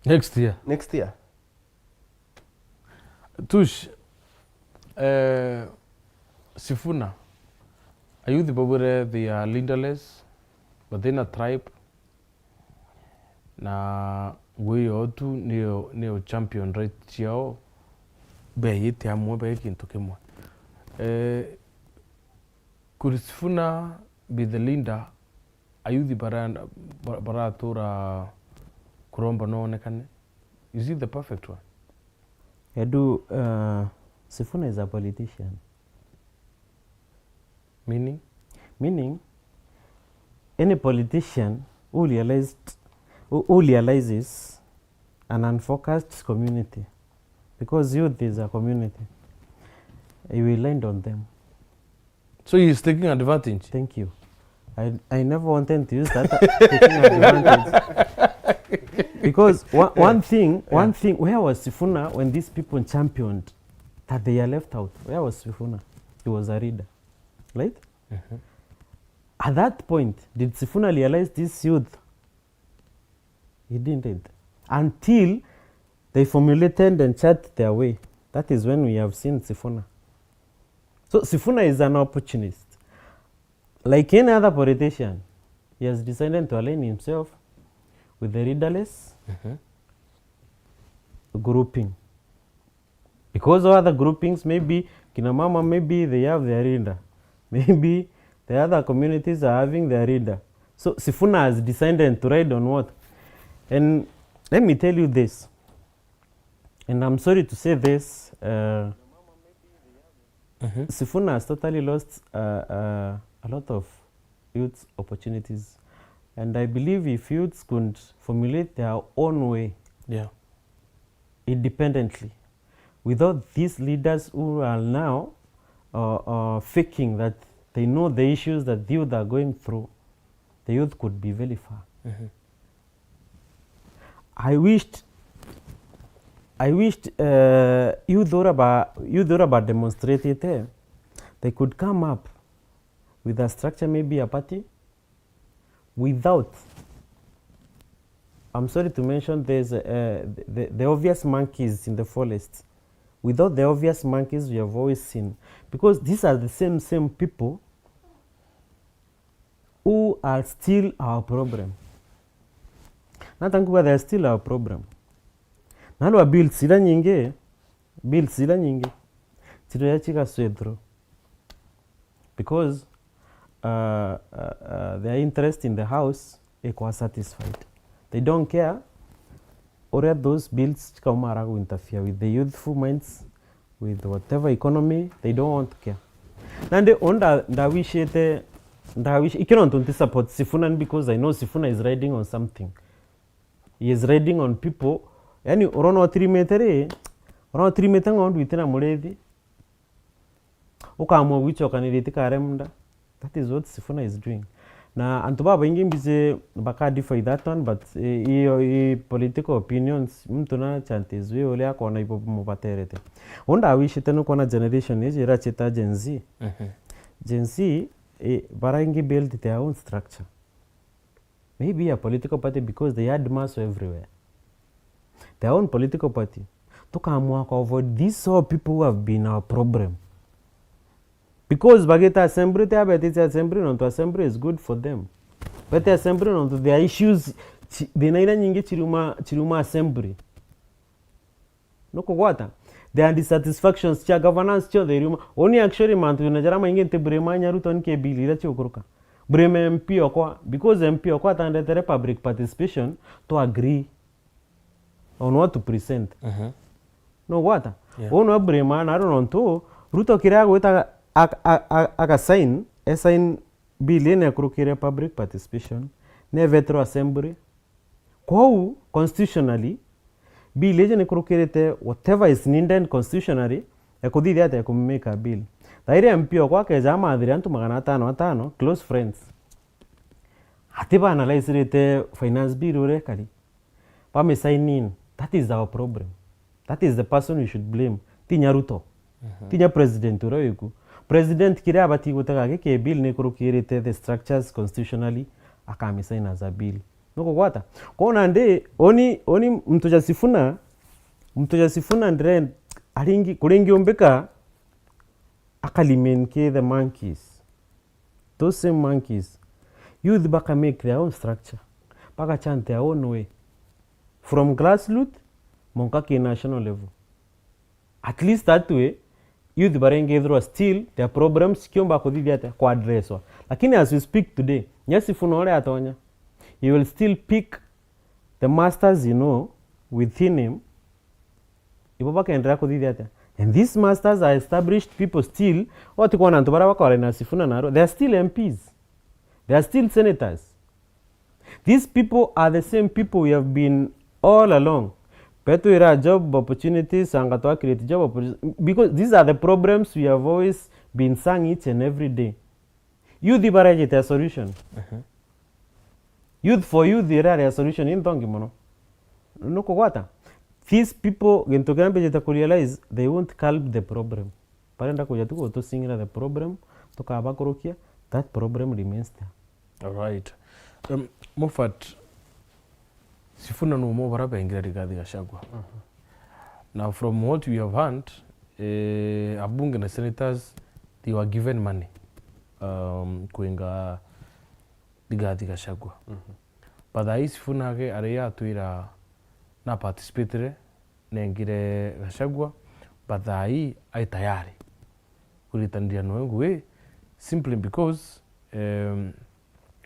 next year. Next year. Tush, eh, Sifuna, ayouth babwire they are leaderless, but they na tribe, na ngui yoo tu niyo, niyo champion right ciao, beyite amwe be kintu kimwe. Eh, could Sifuna be the leader ayouth bara-, ba-, baratura kuromba noonekane? Is he the perfect one? Edu, uh, Sifuna is a politician. Meaning? Meaning, any politician who realized, who, who realizes an unfocused community, because youth is a community, he will land on them. So he is taking advantage. Thank you. I, I never wanted to use that, taking advantage. Because one, one thing, one thing, where was Sifuna when these people championed that they are left out? Where was Sifuna? He was a reader, right? At that point, did Sifuna realize this youth? He didn't. Until they formulated and chart their way. That is when we have seen Sifuna. So Sifuna is an opportunist. Like any other politician, he has decided to align himself with the leaderless grouping. Because of other groupings, maybe kina mama, maybe they have their leader. Maybe the other communities are having their leader. So Sifuna has decided to ride on what? And let me tell you this, and I'm sorry to say this, uh, Sifuna has totally lost, uh, uh, a lot of youths' opportunities. And I believe if youths could formulate their own way, yeah, independently, without these leaders who are now, uh, uh, faking that they know the issues that youth are going through, the youth could be very far. I wished, I wished, uh, youth ura ba, youth ura ba demonstrated, eh, they could come up with a structure, maybe a party, without, I'm sorry to mention, there's, uh, the, the obvious monkeys in the forest. Without the obvious monkeys we have always seen, because these are the same, same people who are still our problem. Nata nkuga they are still our problem. Narua bills ira nyingi, bills ira nyingi, chiro ya chiga sweat through. Because, uh, uh, uh, their interest in the house ikwa satisfied. They don't care uria those bills chikaumara gu interfere with the youthful minds, with whatever economy, they don't want to care. Nandi uu nda-, ndawishite, ndawish-, ikio nontu nti support Sifuna ni because I know Sifuna is riding on something. He is riding on people. Yani, urona utirimite ri, urona utirimite ng'ondu itina murithi, ukaamua gwichokaniria itikare munda. That is what Sifuna is doing. Na antu babaingi mbizi baka defy that one, but, eh, iyo i political opinions, muntu na chant his way uria akona ibo mubaterete. Uu ndawishite ni kwona generation iji irachita Gen Z. Gen Z, eh, baraingi build their own structure. Maybe a political party because they had muscle everywhere. Their own political party. Tukaamua ku avoid these all people who have been our problem. Because bagita assembly, te abetite assembly nontu assembly is good for them. Bete assembly nontu their issues, chi-, thina iria nyingi chiriuma, chiriuma assembly. Nukugwata? Their dissatisfactions cia governance chionthe iriuma. Uni actually mantu na jaria maingi nti blame nya Ruto niki bill iria chigukuruka. Blame M P okwa, because M P okwa atandetere public participation to agree on what to present. Nugwata? Yeah. Uu nwe blame naru nontu Ruto kiria agwita a-, a-, a-, aga sign, e sign bill ina ikurukire public participation, nevetirwe assembly, Kwou, constitutionally, bill iji nikurukirite whatever is needed constitutionally ya kuthithia atia ya kumimika bill. Thairi M P okwa akeja amathire antu magana atano atano, close friends. ati ba analyze rite finance bill uria ikari, ba mi sign in. That is our problem. That is the person we should blame. Tinya Ruto. Tinya president uria wiku. President kiria abati gutega giki bill ni kurukirite the structures constitutionally, akami sign as a bill. Nukugwata? Kwou nandi, oni, oni muntu ja Sifuna, muntu ja Sifuna ndire, aringi, kuringi umbika, akalimen ki the monkeys. Those same monkeys. Youth baka make their own structure. Baka chant their own way. From grassroots, monka ki national level. At least that way, youth barengethirwa still, their problems cikiumba kuthithia atia? Ku addresswa. Lakini as we speak today, nya Sifuna uria atonya, he will still pick the masters you know within him, ibo bakaendelea kuthithia atia? And these masters are established people still. Utikwona antu baria bakora na Sifuna na Ruto, they are still M Ps. They are still senators. These people are the same people we have been all along. Betwira job opportunities, anga twa create job opportunities. Because these are the problems we have always been saying each and every day. Youth ibarejete a solution. Youth for youth irari a solution inthongi mono. Nukugwata? These people, gintu kiria mbijite ku realize, they won't curb the problem. Barenda kuja tu gutusingira the problem, tukabakurukia, that problem remains there. Alright. Um, Moffat, Sifuna ni umwe bara bengire Rigathi Gachagua. Na from what we have heard, eh, abunge na senators, they were given money, um, kwinga Rigathi Gachagua. But thaa ii Sifuna age ari atwira na participatire nengire Gachagua, but thaa ii ai tayari kuritaniria noe ngugi, simply because, um,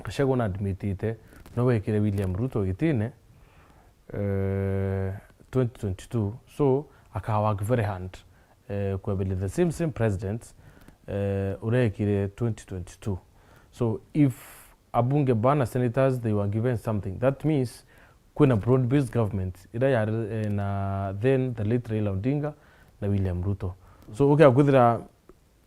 Gachagua na admitite no wekire William Ruto gitine, eh, twenty twenty-two, so aka work very hard, eh, kweberia the same, same president, eh, urekire twenty twenty-two. So if abunge bana senators, they were given something, that means kwina broad-based government iria yari, eh, na then the late Raila Odinga na William Ruto. So ukia kwithira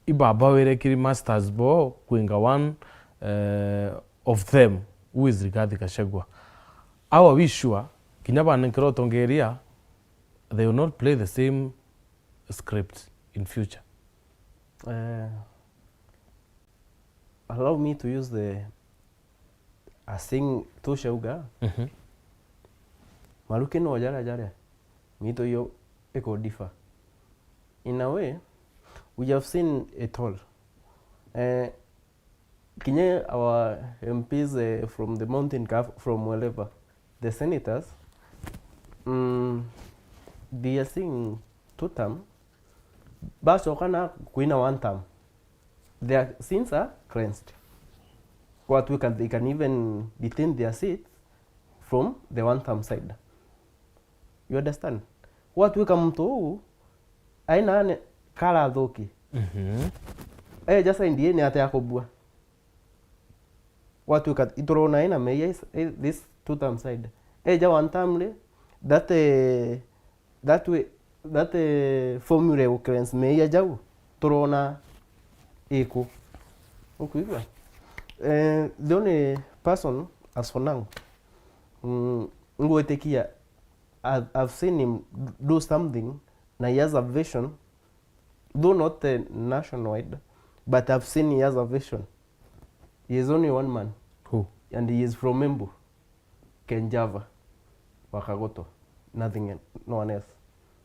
ibaba werekiri masters bo kwinga one, eh, of them, who is Rigathi Gachagua. How are we sure kinya banenkera utongeria, they will not play the same script in future? Eh, allow me to use the, a saying tushauga, maruki no jaria jaria, miito iyo iko differ. In a way, we have seen it all. Eh, kinya our M Ps, eh, from the mountain, ka from wherever, the senators, mm, they are seeing two term, bacoka na kwina one term. Their sins are cleansed. Gwatuika they can even retain their seats from the one term side. You understand? Gwatuika muntu uu aina ane karathuki. Eja side ii ni atia kubua. Gwatuika iturona ina meia is, is this two term side. Eja one term ri, that, eh, that way, that, eh, formula ya cleanse meia jau turona iku. Ukwigua? Eh, the only person as for now, mm, ngwitikia, I've, I've seen him do something na he has a vision, though not, eh, nationwide, but I've seen he has a vision. He is only one man. Who? And he is from Embu. Ken Java wa Kagoto. Nothing el-, no one else.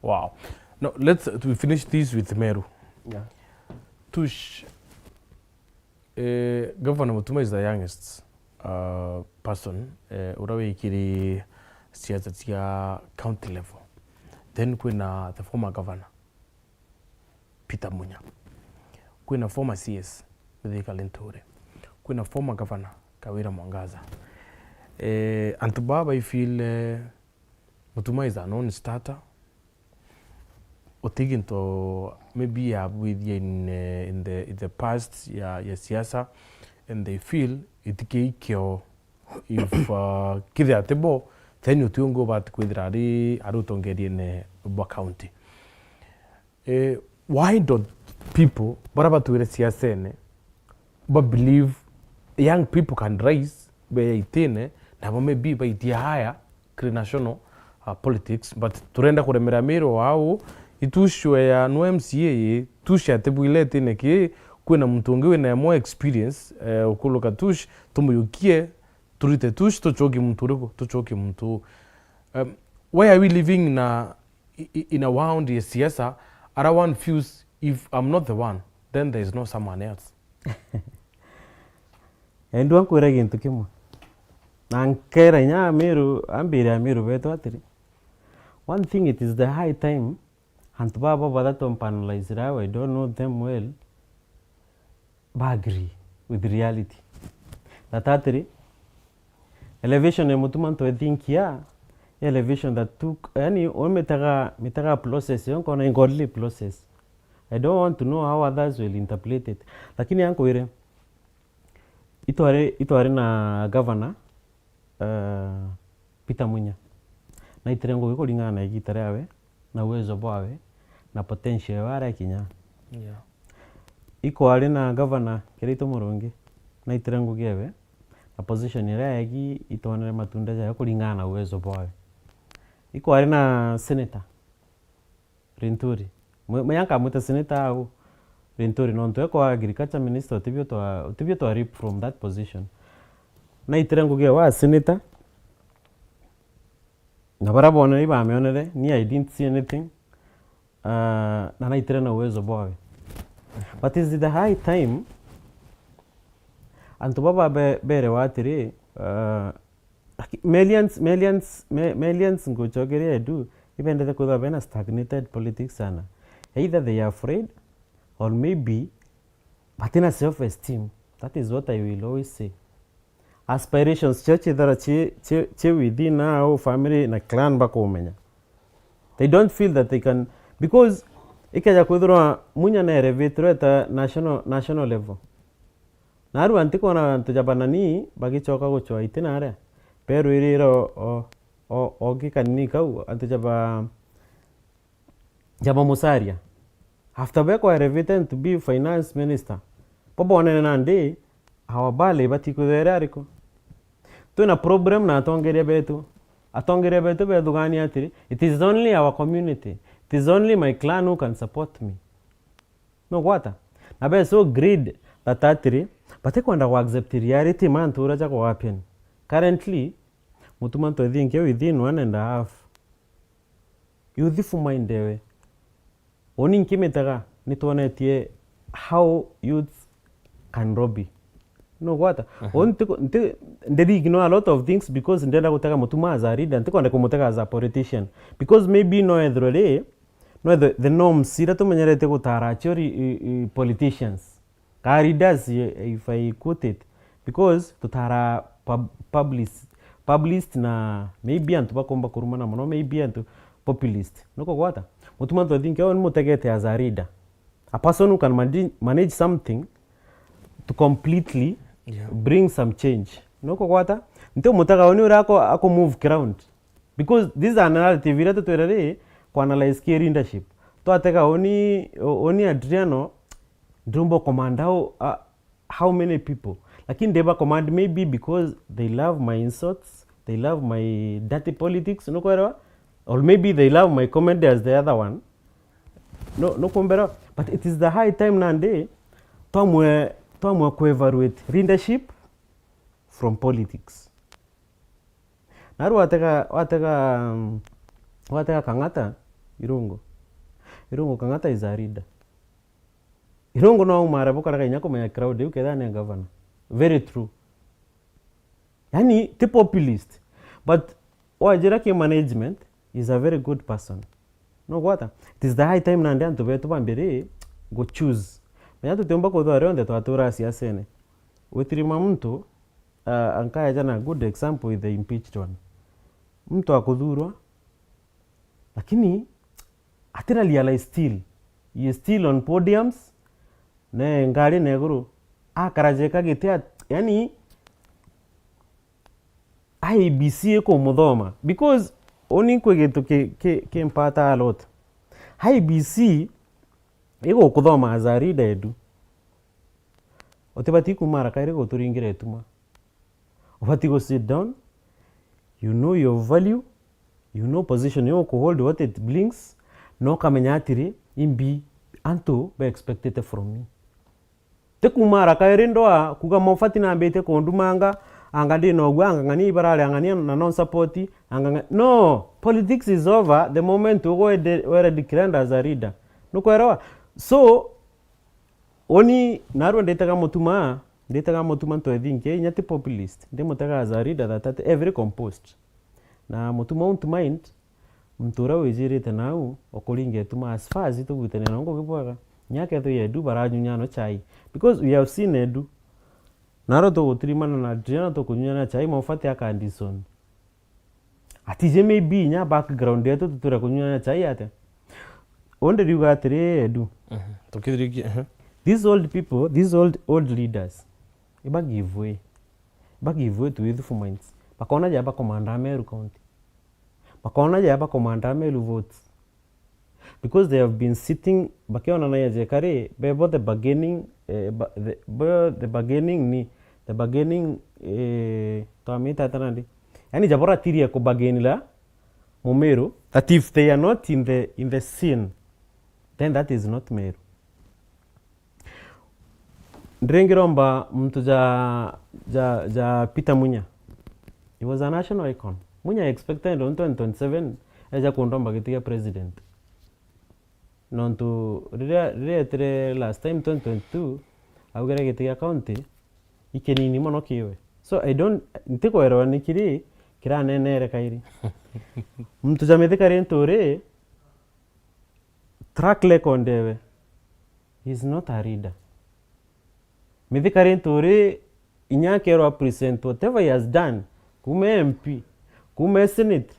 Wow. No, let's, uh, we finish this with Meru. Yeah. Tush, eh, Governor Mutuma is the youngest, uh, person, eh, uria wikiri siasa cia county level. Then kwina the former governor, Peter Munya. Kwina former C S, Mithika Linturi. Kwina former governor, Kawira Mwangaza. Eh, antu baba I feel, eh, Mutuma is a non-starter. Uti gintu maybe yabwithia in, eh, in the, in the past ya, ya siasa, and they feel itikei kio if, uh, kithia ati bo, then uti ungi ubati kwithira ari, ari utongeriene bwa county. Eh, why don't people bara batwire siasene ba believe young people can rise beya itine, nabo maybe baitia haya kiri national, uh, politics, but turenda kuremera Miru wau, itushwe ya no M C A ye, tushe atibwile itine ki, kwina muntu ungi wina more experience, eh, ukuluka tush, tumuyukie, turite tush, tuchoke muntu uriku, tuchoke muntu. Um, why are we living in a, i-, i-, in a world ya siasa, ara one feels, if I'm not the one, then there is no someone else? Endwa nkwira gintu kimwe. Na nkera inya Amiru, ambire Amiru betu atiri, one thing, it is the high time, antu baba bathatu mpanalize rao, I don't know them well, ba agree with reality. That atiri, elevation ya Mutuma Ntwethinkia, elevation that took, yani, umitaga, mitaga process, yo nkona a godly process. I don't want to know how others will interpret it. Lakini ankwire, itwari, itwari na governor, eh, Peter Munya. Naitire ngugi kuringana na igita riawe, na uwezo bwawe, na potential yawe aria ikinya. Yeah. Ikwari na governor Kiraitu Murungi, naitire ngugi ewe, na position iria egi itwonere matunda jayo kuringana na uwezo bwawe. Ikwari na senator Rinturi. Mwe-, mwe yankamwita senator au, Rinturi, nontu ekwa agriculture minister, utibio twa, utibio twa rip from that position. Naitire ngugi ewe a senator, na baria bonere ibamionere, ni I didn't see anything. Ah, na naitire na uwezo bwawe. But is it the high time antu baba be-, berewa atiri, ah, aki-, millions, millions, mi-, millions ngucokeria edu, ibendete kwithirwa bena stagnated politics sana. Either they are afraid, or maybe batina self esteem. That is what I will always say. Aspirations cio ciithirwa ci, ci, ci within our family na clan bakumenya. They don't feel that they can, because ikeja kwithirwa Munya na elevator eta national, national level. Narua ntikwona antu ja banani bagicoka gucwa itina aria. Berwirire o, o, o, o gikanini kau, antu ja ba, ja ba Musalia. After bekwa elevated to be finance minister, bo bonene nandi, our bale batikwithira iri ariku? Twina problem na atongeria betu. Atongeria betu bethugania atiri, it is only our community, it is only my clan who can support me. Nugwata? Na be so greed that atiri, batikwenda ku accept reality mantu uria jaku happen. Currently, Mutuma Ntwethinkia within one and a half, youthful mind ewe. Uni nkimitaga, nitwonetie how youth can lobby. Nugwata? Aha. Uni nti, nti, ndiri ignore a lot of things because ndenda gutega Mutuma as a leader, ntikwenda kumutega as a politician. Because maybe no ethirwe ri, no ethirwe the norms iria tumenyerete gutara acio ri, i, i, politicians. Ka leaders, if I quote it, because tutara pub-, publis-, publicist na maybe antu bakomba kurumana mono, maybe antu populist. Nukugwata? Mutuma Ntwethinkia, ni mutegete as a leader. A person who can manage, manage something to completely, yeah, bring some change. Nukugwata? Nti umutega uni uria ako, ako move ground. Because this is a narrative iria tutwire ri, ku analyze ki leadership. Twatega uni, uni Adriano, ndumba command how, uh, how many people. Lakini ndiba command maybe because they love my insults, they love my dirty politics, nukwelewa? Or maybe they love my comedy as the other one. No, nukumbelewa? But it is the high time nandi twamwe, twamwe ku evaluate leadership from politics. Naru watega, watega, mm, watega Kang'ata, Irungu. Irungu Kang'ata is a leader. Irungu no aumara bukaraga inya kumenya crowd iu kethira ni governor. Very true. Yani, ti populist. But wajira ki management, is a very good person. Nugwata? It is the high time nandi antu betu bambiri gu choose. Menya tutiumba kwithirwa rionthe twatura siasene. Witirima muntu, ah, nkaeja na good example with the impeached one. Muntu akuthurwa, lakini atira realize still. He is still on podiums, ne ngari na iguru. Akara jeka giti at-, yani, I E B C ikumuthoma. Because uni nkwi gintu ki, ki, kimpata a lot. I E B C igukuthoma as a leader edu. Utibati kumara kairi guturingira ituma. Ubati gu sit down, you know your value, you know position yo ukuhold, what it brings, na ukamenya atiri, imbi antu be expected from me. Ti kuma haraka iri ndoa, kuga Mofati nambitie kundumanga, anga ndi na ugwa, anga ng'ania ibarari, anga ng'ania na non support, anga ng'a-, no, politics is over the moment ugo were declined as a leader. Nukwelewa? So, uni narua nditaga mutuma, nditaga mutuma ntwethinke, inya ti populist, ndimutega as a leader that at every composed. Na mutuma won't mind, muntu uria wijirite nau, ukuringa ituma as far as itugwitania na ngugi bwega. Inya kethira edu baranyunyano chai. Because we have seen edu. Naro tuguturimana na Adriano tukunyunyana chai, Mofati akandison. Atije maybe inya background yetu tutwire kunyunyana chai atia. Onde riuga atiri, edu. Mhm. Tukithirikia, ehe. These old people, these old, old leaders, iba give way. Iba give way to youthful minds. Bakona ja bakomanda Meru County. Bakona ja bakomanda Meru votes. Because they have been sitting, bakionanagia jeka ri, bebo the bargaining, eh, ba-, the, bo the bargaining ni, the bargaining, eh, twamita ata nandi? Yani jabo ratirie kubargainira Mumiru, that if they are not in the, in the scene, then that is not Meru. Ndiringiromba muntu ja, ja, ja Peter Munya. He was a national icon. Munya expected on twenty twenty-seven eja kundomba giti gia president. Nontu riria, riria etire last time twenty twenty-two, augire giti gia county ikinini mono kiwe. So I don't, ntikwerewa ni kiri kiranenere kairi. Muntu ja Mithika Linturi, track record ewe, he is not a leader. Mithika Linturi, inya akerwa present whatever he has done, kuma M P, kuma senate,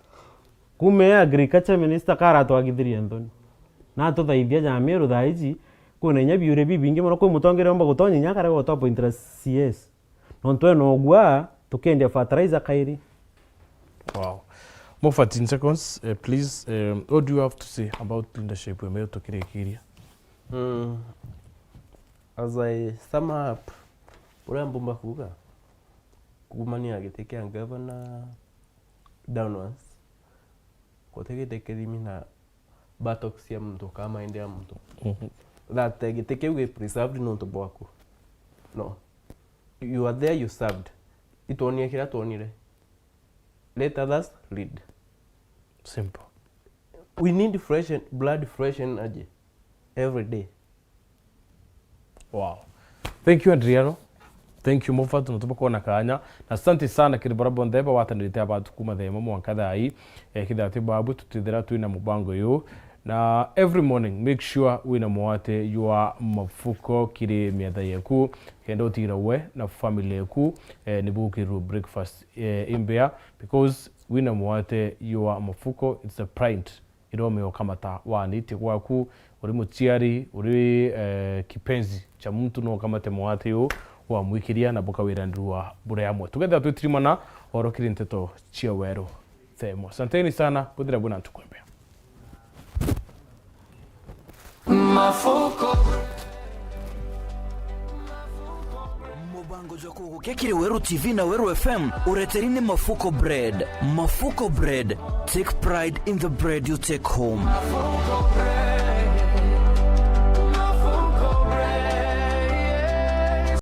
kuma agriculture minister, karatwagithirie nthoni. Na atuthaithia ja Meru thaa iji, kwina inya biuria bibingi mono, kwi mutongeria omba gutonya inya akarega gutwa appointira C S. Nontu ena ugwa, tukendia fertilizer kairi. Wow. Mofat, in seconds, eh, please, eh, what do you have to say about leadership ya Meru tukirikiria? Mm. As I sum up, uria mbumba kuuga, kumania giti kia governor downwards, guti giti kithimi na buttocks cia muntu kana mind ya muntu. Mhm. That, eh, giti kiu gi preserved nontu bwaku. No. You are there, you served. Itwonie kiria twonire. Let others lead. Simple. We need fresh en-, blood, fresh energy every day. Wow. Thank you, Adriano. Thank you, Mofat, nontu bwa kwona kanya. Na asante sana kiri baria bonthe bagwatanirite abantu kuma thaa imwe mwanka thaa ii. Eh, kethira ti babu, tutithira twina mubango uyu. Na every morning, make sure wina mwate jwa mafuko kiri miatha yeku, kenda utigira we na family yeku, eh, nibukirirwe breakfast, eh, imbea, because wina mwate jwa mafuko, it's a pride. Iria umeokamata wanitie gwaku, uri muciari, uri, eh, kipenzi cha muntu, no ukamate mwate uyu wamwikiria na bukawiranirua buri amwe. Tukethira twitirimana oro kiri nteto cia weru themo. Asanteni sana, buthire bwina ntuku imbea. Mafuko. Mubango jwa kugukia kiri Weru T V na Weru F M ureteri ni Mafuko Bread. Mafuko Bread, take pride in the bread you take home.